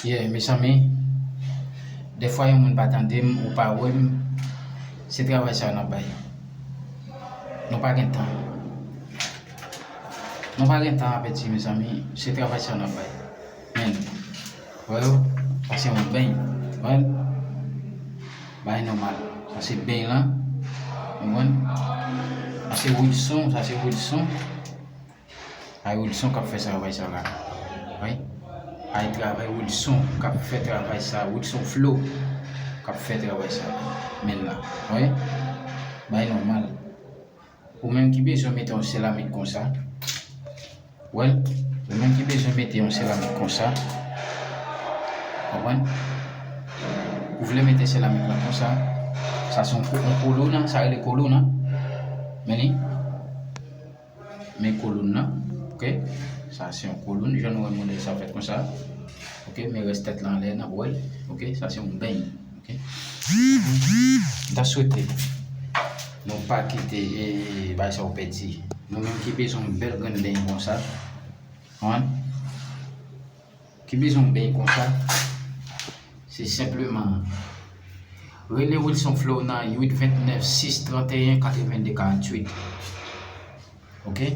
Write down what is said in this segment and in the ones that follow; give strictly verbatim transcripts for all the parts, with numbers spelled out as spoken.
Yeah, mezanmi, dèfwa yon moun pa tande m ou pa wè m, se travay sa yo n ap bay. Nou pa gen tan. Nou pa gen tan a pèdi, mezanmi, se travay sa yo n ap bay. Men, wè yo, sa se yon beny, wè. Bay nòmal. Sa se beny lan, ou konprann? Sa se Wilson, sa se Wilson. Ay Wilson k ap fè sa yo bay sa la. Wi. Ay travay Wilson k ap fè travay sa. Wilson Flow k ap fè travay sa. Men la. Wi. Bay nòmal. Ou menm ki bezwen mete yon seramik konsa. Wè l. Ou menm ki bezwen mete yon seramik konsa. Konprann? Ou vle mete seramik lan konsa. Sa se yon ko-, yon kolòn, sa rele kolòn. Men li. Men kolòn nan, oke? Sa se yon kolòn, jan nou wè modèl sa fèt konsa. Oke, men rès tèt la anlè, n ap wè l. Oke, sa se yon beny, oke? M ta swete nou pa kite, e, bagay sa yo pèdi. Nou menm ki bezwen yon bèl grenn beny konsa, konprann? Ki bezwen yon beny konsa, se senpleman rele Wilson Flow nan uit vennèf sis trannteyen katrevenndè karanntuit. Oke?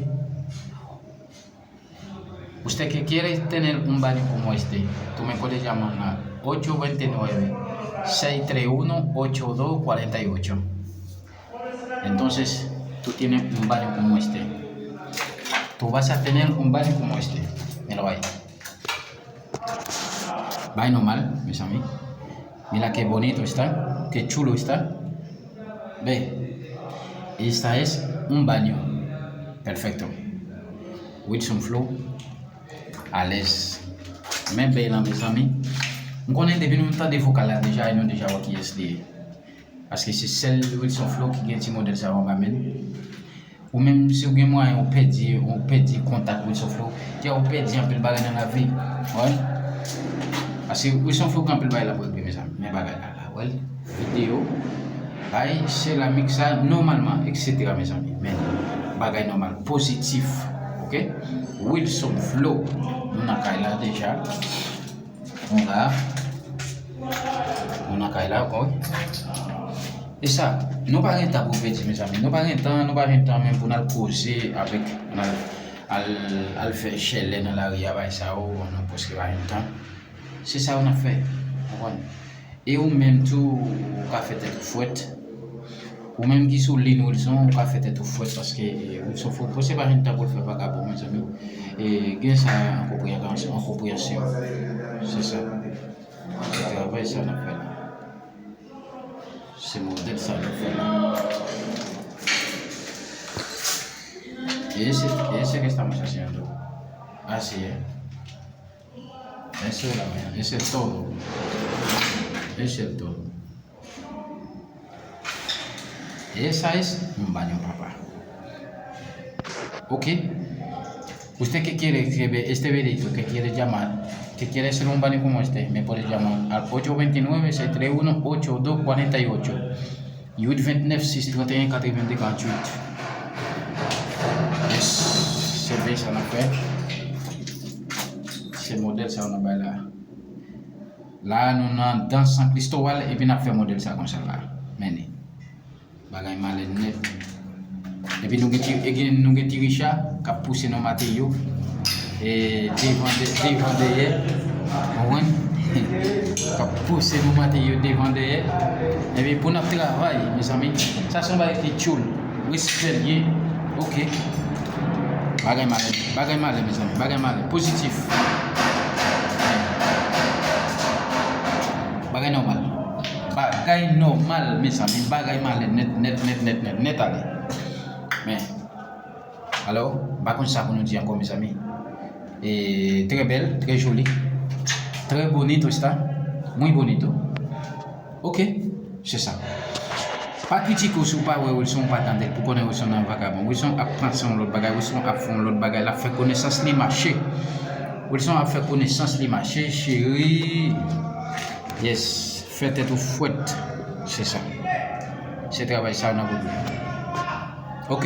Usted que quiere tener un baño como este, tú me puedes llamar al ocho veintinueve, seis tres uno, ocho dos cuarenta y ocho. Entonces, tú tienes un baño como este. Tú vas a tener un baño como este. Míralo ahí. Bay nòmal, mezanmi. Mira qué bonito está, qué chulo está. Ve, esta es un baño. Perfecto. Wilson Flow, alèz. Men beny lan, mezanmi. M konnen depi nou tande vokal la deja, e nou deja wè kiyès li ye. Paske se sèl Wilson Flow ki gen ti modèl sa yo anba men l. Ou menm, si w gen mwayen, ou pèdi, ou pèdi kontak Wilson Flow, kè ou pèdi anpil bagay nan lavi. Wè. Paske Wilson Flow gen anpil bagay l ap regle, mezanmi. Men bagay la, la, wè. Videyo, bay seramik sa nòmalman, et cetera, mezanmi. Men, bagay nòmal, pozitif, oke? Wilson Flow, nou nan kay la deja. Nou la. Nou nan kay la ankò, wi. E sa, nou pa gen tan pou pèdi, mezanmi. Nou pa gen tan, nou pa gen tan menm pou n al koze avèk, n al, al, al fè chèlè nan lari a, bay sa yo, nou prèske pa gen tan. Se sa yo n ap fè, konprann? E ou menm tou, ou ka fè tèt ou fwèt. Ou menm ki sou liy Wilson, ou ka fè tèt ou fwèt paske Wilson Flow, se pa jwenn tan pou l fè vagabon, mezanmi. E gen sa an konpreyansyon, an konpreyansyon. Se sa. Se travay sa n ap fè la. Se modèl sa n ap fè la. E se, e se que estamos haciendo. Así es. Eso es la vaina. Ese es todo. Ese es todo. Esa es un baño, papá. Ok. Usted que quiere, que ve este videito, que quiere llamar, que quiere hacer un baño como este, me puede llamar al ocho veintinueve, seis tres uno, ocho dos cuarenta y ocho. Uit vennèf sis trannteyen katrevenndè karanntuit. Yes. Se byen sa n ap fè. Se modèl sa yo n ap bay la. La, nou nan dans an Kristowal, epi n ap fè modèl sa konsa la. Men li. Bagay malè nèt. Epi nou gen ti, e gen, nou gen ti Richa k ap pouse nou mateyo. E devan, de, devan, dèyè. Konprann? K ap pouse nou mateyo devan, dèyè. Epi pou n ap travay, mezanmi, sa se yon bagay ki tchoul. Respè l ye. Ok. Bagay malè. Bagay malè, mezanmi. Bagay malè. Pozitif. Bagay nòmal. Bagay nòmal, mezanmi. Bagay malè nèt, nèt, nèt, nèt, nèt, nèt ale. Men, alò, m pa konn sa pou nou di ankò, mezanmi. E, très belle, très jolie, très bonito está, muy bonito. Ok, se sa. Pa kritike w si w pa wè Wilson, w pa tande l, pou konnen Wilson nan vagabon. Wilson ap panse yon lòt bagay, Wilson ap fè yon lòt bagay, l ap fè konesans li mache. Wilson ap fè konesans li mache, cheri. Yes, fè tèt ou fwèt. Se sa. Se travay sa yo n ap regle. Ok?